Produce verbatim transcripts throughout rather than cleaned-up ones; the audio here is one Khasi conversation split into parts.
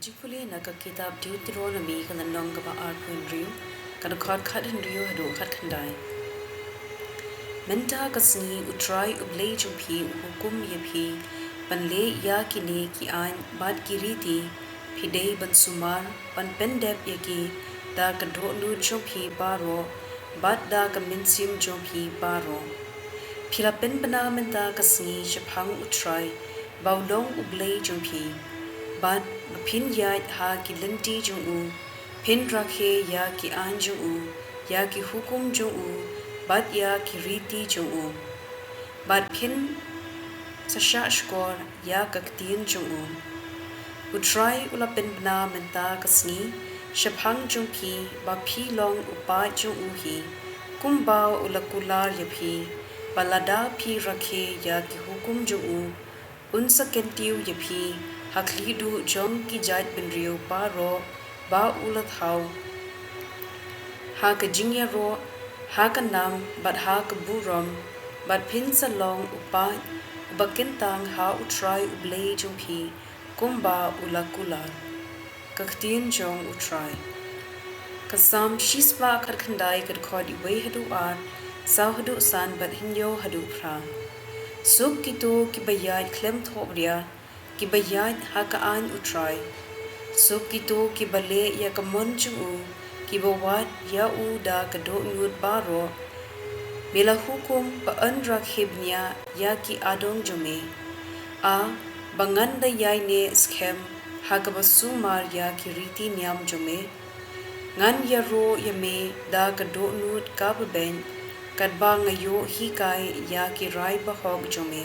Jingpule na ka kitab Deuteronomi, ka lynnong kaba arphew hynriew, ka dkhot khathynriew haduh khatkhyndai. Mynta ka sngi U Trai U Blei jong phi u hukum ïa phi ban leh ïa kine ki aiñ bad ki riti. Phi dei ban sumar ban pyndep ïa ki da ka dohnud jong phi baroh bad da ka mynsiem jong phi baroh. Phi la pynbna mynta ka sngi shaphang U Trai ba u long U Blei jong phi, bad ba phin ïaid ha ki lynti jong u, phin rakhe ïa ki aiñ jong u, ïa ki hukum jong u bad ïa ki riti jong u, bad phin sa shahshkor ïa ka ktien jong u. U Trai u la pynbna mynta ka sngi shaphang jong phi ba phi long u paid jong u hi, kumba u la kular ïa phi, ba lada phi rakhe ïa ki hukum jong u, un sa kyntiew ïa phi ha khlieh duh jong ki jaitbynriew baroh ba u la thaw, ha ka jingïaroh, ha ka nam bad ha ka burom, bad phin sa long u paid uba kyntang ha U Trai U Blei jong phi, kumba u la kular. Ka ktien jong U Trai. Ka Salm shispah khatkhyndai, ka dkhot iwei haduh ar, saw haduh san bad hynñiew haduh phra. Suk kito kiba ïaid khlem thohbria, kiba ïaid ha ka aiñ U Trai. Suk kito kiba leh ïa ka mon jong u, kiba wad ïa u da ka dohnud baroh. Me la hukum ba yn rakhe bniah ïa ki adong jong me, a ba ngan da ïaineh skhem ha kaba sumar ïa ki riti niam jong me. Ngan ïaroh ïa me da ka dohnud kaba beit, katba nga ïoh hikai ïa ki rai bahok jong me.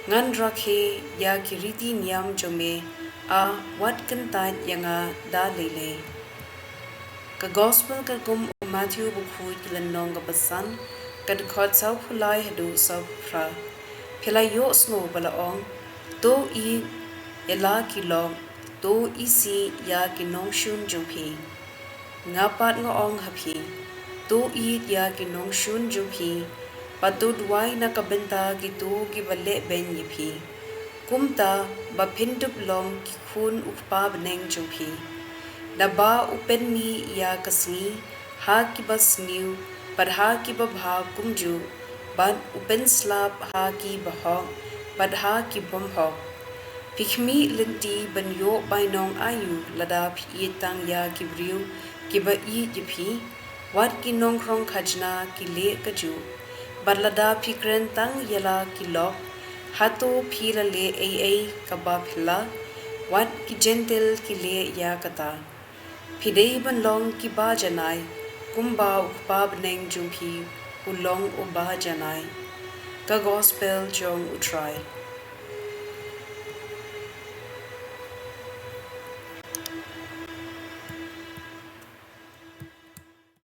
Ngan rakhe ïa ki riti niam jong me, a wat kyntait ïa nga da lei lei. Ka Gospel katkum u Mathaios, bakhuid, ka lynnong kaba san, ka dkhot sawphew lai haduh sawphew phra. Phi la ïohsngew ba la ong, to ïeit ïa la ki lok, to isih ïa ki nongshun jong phi. Nga pat nga ong ha phi, to ïeit ïa ki nongshun jong phi, bad to duwai na ka bynta kito kiba leh beiñ ïa phi, kumta ba phin dup long ki khun U Kpa bneng jong phi. Naba u pynmih ïa ka sngi ha kiba sniew bad ha kiba bha kumjuh, bad u pynslap ha ki bahok bad ha ki bymhok. Phi khmih lynti ban ïoh bainong aïu lada phi ïeit tang ïa ki briew kiba ïeit ïa phi? Wat ki nongkhrong khajna ki leh kajuh. Bad lada phi kren tang ïa la ki lok, hato phi la leh ei ei kaba phylla? Wat ki Jentil ki leh ïa kata. Phi dei ban long kiba janai, kumba U Kpa bneng jong phi u long uba janai. Ka Gospel jong U Trai.